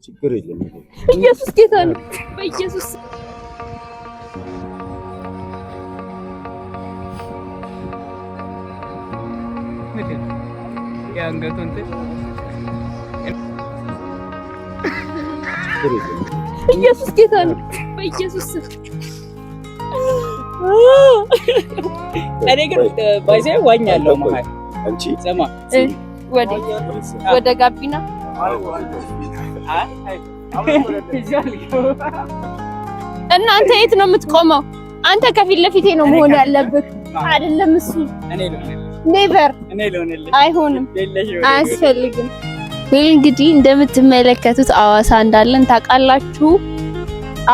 ችግር የለም። ኢየሱስ ጌታ ነው። በኢየሱስ የአንገቱ እንትን ችግር የለም። ኢየሱስ ጌታ ነው። በኢየሱስ እኔ ግን by the way ዋኛለሁ። መሀል አንቺ ስማ ወደ ወደ ጋቢና እና አንተ የት ነው የምትቆመው? አንተ ከፊት ለፊቴ ነው መሆን ያለብህ። አይደለም እሱ never አይሆንም፣ አያስፈልግም። ወይ እንግዲህ እንደምትመለከቱት አዋሳ እንዳለን ታውቃላችሁ።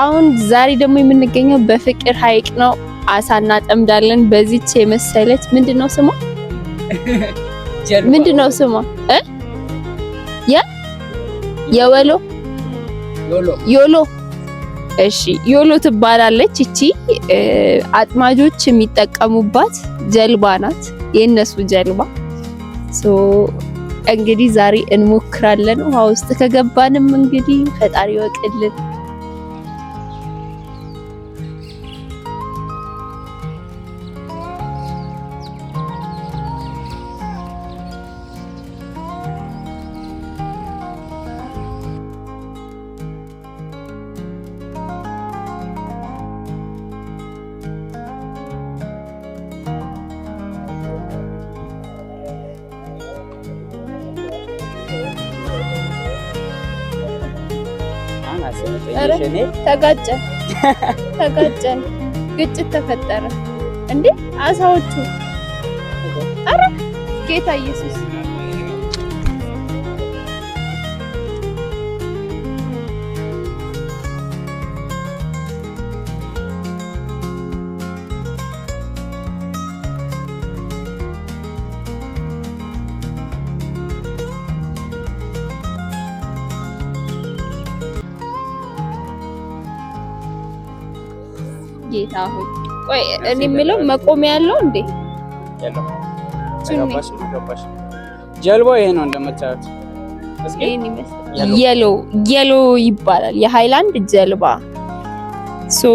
አሁን ዛሬ ደግሞ የምንገኘው በፍቅር ሐይቅ ነው። አሳ እናጠምዳለን። በዚች የመሰለች ምንድነው ስሟ? ምንድነው ስሟ? እ የ የወሎ ዮሎ እሺ፣ ዮሎ ትባላለች። እቺ አጥማጆች የሚጠቀሙባት ጀልባ ናት፣ የእነሱ ጀልባ። So እንግዲህ ዛሬ እንሞክራለን። ውሃ ውስጥ ከገባንም እንግዲህ ፈጣሪ ይወቅልን። ተጋጨን ተጋጨን፣ ግጭት ተፈጠረ። እንዴ አሳዎቹ! አረ ጌታ ኢየሱስ! ጌታ ሆይ ቆይ፣ እኔ የምለው መቆሚያ ያለው እንዴ? ጀልባው ይሄ ነው እንደምታዩት። ይሄን ይመስላል። የሎ የሎ ይባላል የሃይላንድ ጀልባ። So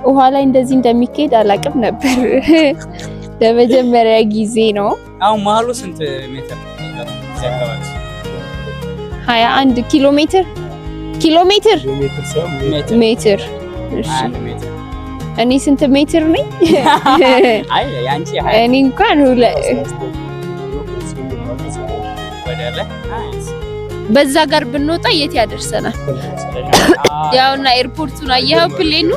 ውሃ ላይ እንደዚህ እንደሚካሄድ አላውቅም ነበር። ለመጀመሪያ ጊዜ ነው። አሁን መሀሉ ስንት ሜትር? 21 ኪሎ ሜትር ኪሎ ሜትር ሜትር። እሺ እኔ ስንት ሜትር ነኝ? አይ ያንቺ እኔ እንኳን በዛ ጋር ብንወጣ የት ያደርሰናል? ያውና ኤርፖርቱን አየኸው? Plane ኑ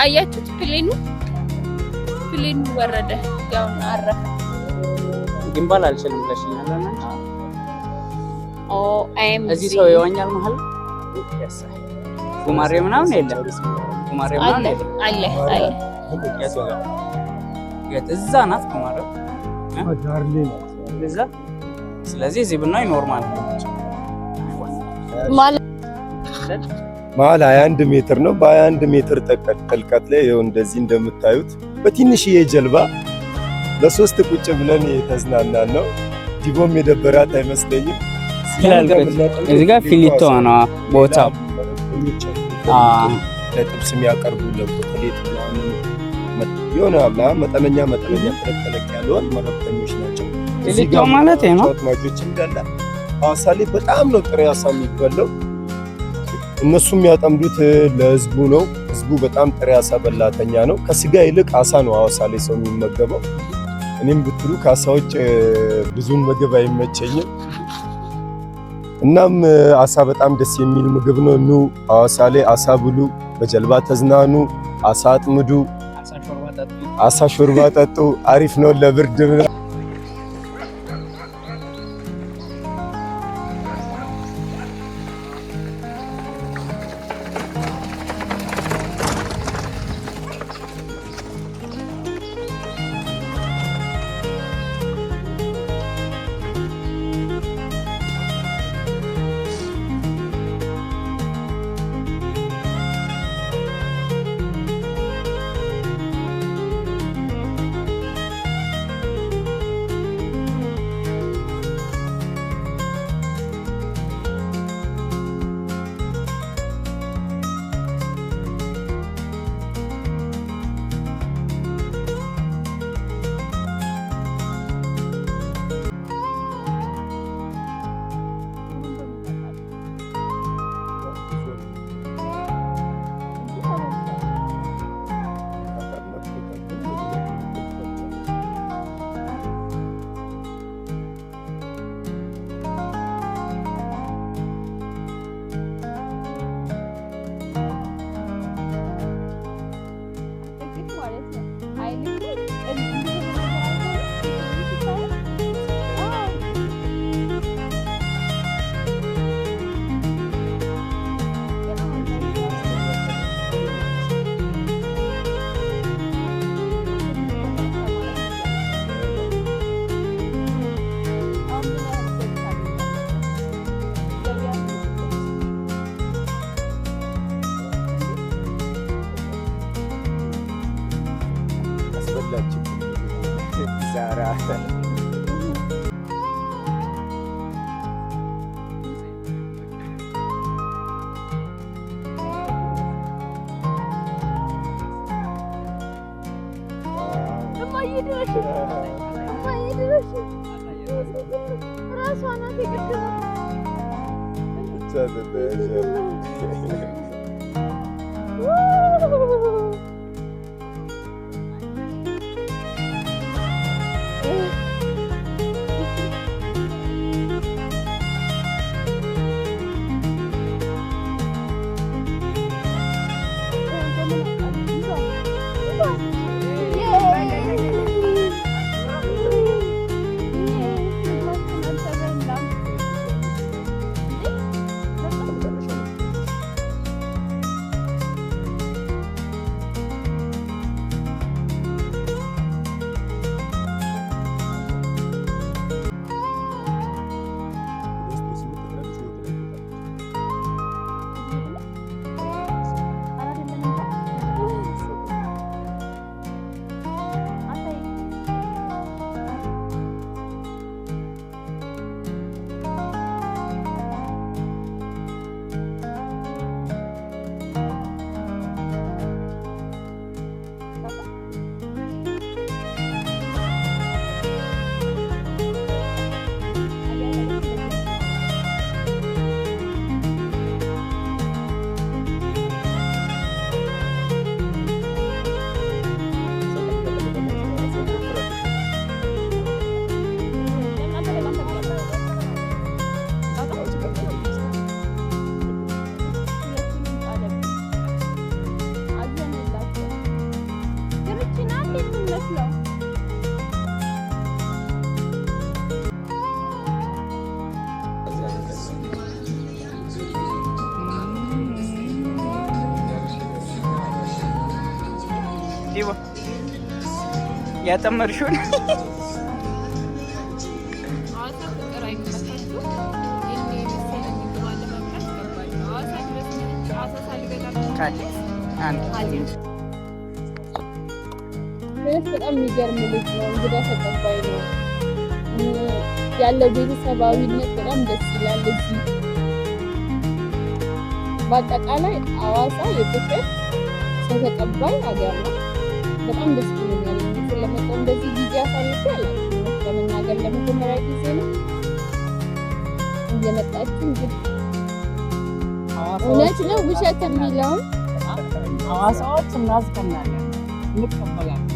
አያችሁት? Plane ኑ plane ኑ ወረደ። ያውና አረፈ። ግንባል አልችልም ብለሽኛል። እዚህ ሰው ይዋኛል መሀል ጉማሬ ምናምን የለም። ጉማሬ ምናምን የለም። አለ አለ። እዛ ናት ጉማሬው እዛ። ስለዚህ እዚህ ብናይ normal መሀል 21 ሜትር ነው። በ21 ሜትር ጥልቀት ላይ ይኸው እንደዚህ እንደምታዩት በትንሽዬ ጀልባ ለሶስት ቁጭ ብለን የተዝናናን ነው። ዲቦም የደበራት አይመስለኝም። እዚህ ጋር ፊሊቶ ነው ቦታው። ለጥብስ የሚያቀርቡ ለኮተሌት ምናምን የሆነ መጠነኛ መጠነኛ ተለቅ ተለቅ ያለውን መረብተኞች ናቸው። ፊሊቶ ማለት ነው። አጥማጆች እንዳለ ሐዋሳ ላይ በጣም ነው ጥሬ አሳ የሚበላው። እነሱ የሚያጠምዱት ለህዝቡ ነው። ህዝቡ በጣም ጥሬ አሳ በላተኛ ነው። ከስጋ ይልቅ አሳ ነው ሐዋሳ ላይ ሰው የሚመገበው። እኔም ብትሉ ከአሳ ውጭ ብዙም ምግብ አይመቸኝም። እናም አሳ በጣም ደስ የሚል ምግብ ነው። ኑ ሐዋሳ ላይ አሳ ብሉ፣ በጀልባ ተዝናኑ፣ አሳ አጥምዱ፣ አሳ ሾርባ ጠጡ። አሪፍ ነው ለብርድ። እማዬ ድረሽ፣ እማዬ ድረሽ። ራሷ ናት የቅድሟ። ብቻ ተያይዘ። የሚመስለው። ዲቦ ያጠመድሽውን። ሐዋሳ ፍቅር አይመታችሁ። ይህን የመሰለ ምግብ አለመብላት ከባድ ነው። ሐዋሳ ድረስ መጥቼ አሳ ሳልበላ ካለ አንድ እውነት በጣም የሚገርም ልጅ ነው። እንግዳ ተቀባይ ነው። ያለው ቤተሰባዊነት በጣም ደስ ይላል። እዚህ በአጠቃላይ ሐዋሳ የፍቅር ሰው ተቀባይ ሀገር ነው። በጣም ደስ ብሎኛል። ስለመጣሁ እንደዚህ ጊዜ አሳልፌ አላውቅም። እውነት ለመናገር ለመጀመሪያ ጊዜ ነው። እየመጣችሁ እንግዲህ እውነት ነው ውሸት የሚለውን ሐዋሳዎች እናስቀናለን፣ እንቀበላለን።